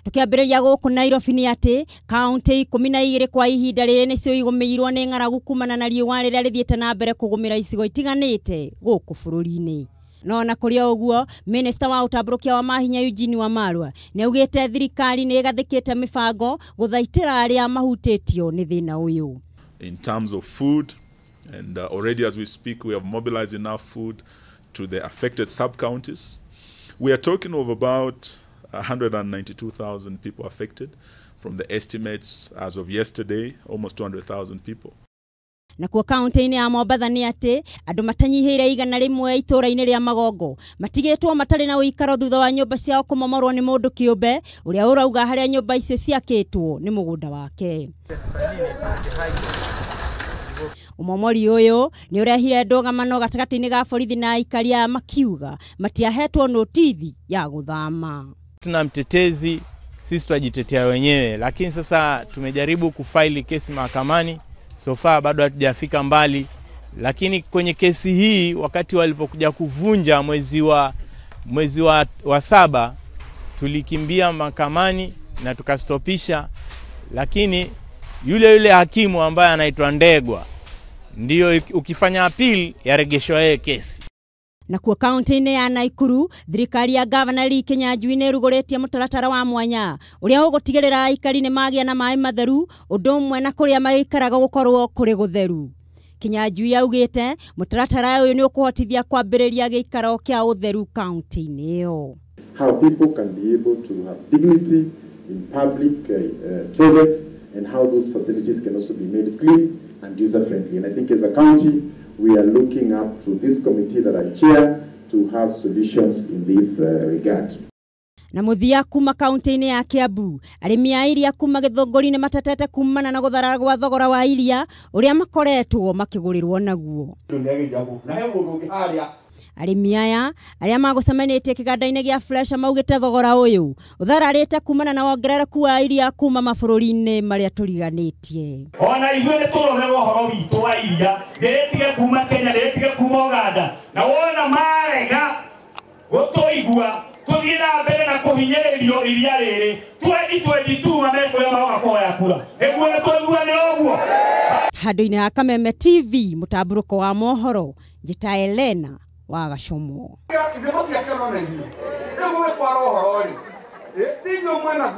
Tukiambĩrĩria gũkũ Nairobi nĩ atĩ kaunti 12 kwa ihinda rĩrĩ nĩcio igũmĩirwo nĩ ng'aragu kumana na riũa rĩrĩa rĩthiĩte na mbere kũgũmĩra icigo itiganĩte gũkũ bũrũri-inĩ. No na kũrĩ o ũguo, minista wa ũtambũrũkia wa mahinya Eugene Wamalwa nĩ augĩte thirikari nĩ ĩgathĩkĩte mĩbango gũthaitĩra arĩa mahutĩtio nĩ thĩna ũyũ. In terms of food, and already as we speak, we have mobilized enough food to the affected sub-counties. We are talking of about 192,000 people affected from the estimates as of yesterday, almost 200,000 people. Nakuo kaunti-inĩ ya Mombatha nĩ atĩ andũ matanyihĩire 100 itũũra-inĩ rĩa Magongo matigĩtwo matarĩ na ũikaro thutha wa nyũmba ciao kũmomorwo nĩ mũndũ kĩũmbe ũrĩa ũrauga harĩa nyũmba icio ciakĩtwo nĩ mũgũnda wake. Ũmomori ũyũ nĩ ũrehire ndũgamano gatagatĩ-inĩ ga borithi na aikari aya makiuga matiahetwo notithi ya gũthama. Tuna mtetezi, sisi twajitetea wenyewe, lakini sasa tumejaribu kufaili kesi mahakamani. So far bado hatujafika mbali, lakini kwenye kesi hii wakati walipokuja kuvunja mwezi wa 7 tulikimbia mahakamani na tukastopisha, lakini yule hakimu ambaye anaitwa Ndegwa ndio ukifanya appeal yaregeshwa yeye kesi. Na kuo kaunti-inĩ ya Naikuru, thirikari ya Gavana Lee Kinyanjui nĩ ĩrugũrĩtie mũtaratara wa mwanya ũrĩa ũgũtigĩrĩra aikari nĩ magĩa na maĩ matheru ũndũ ũmwe na kũrĩa maikaraga gũkorwo kũrĩ gũtheru. Kinyanjui augĩte mũtaratara ũyũ nĩ ũkũhotithia kwambĩrĩria gĩikaro kĩa ũtheru kaunti-inĩ ĩyo. How people can be able to have dignity in public toilets and how those facilities can also be made clean and user friendly. And I think as a county we are looking up to this committee that I chair to have solutions in this regard. Na muthia kuma kaunti-inĩ ya Kiambu, arĩmi a iria kuma Gĩthũngũri nĩ matetete kumana na gũtharara gwa thogora wa iria ũrĩa makoretwo makĩgũrĩrwo naguo. Arĩmi aya arĩa magũcemanĩtie kĩganda-inĩ gĩa Fresha maugĩte thogora ũyũ ũthararĩte kumana na wongerereku wa iria kuma mabũrũri-inĩ marĩa tũriganĩtie. Ona ithuĩ nĩ tũrorerwo ũhoro witũ wa iria rĩrĩtige kuma Kenya, rĩrĩtige kuma Uganda, na wona marega gũtũigua tũthiĩ na mbere na kũhinyĩrĩrio iria rĩrĩ 2022 mamekũrĩa magoka kũhoya kura nĩguo nĩtũiguanĩre ũguo. Handũ-inĩ ha Kameme TV, mũtambũrũko wa mohoro, njĩta Elena wa Gacomo.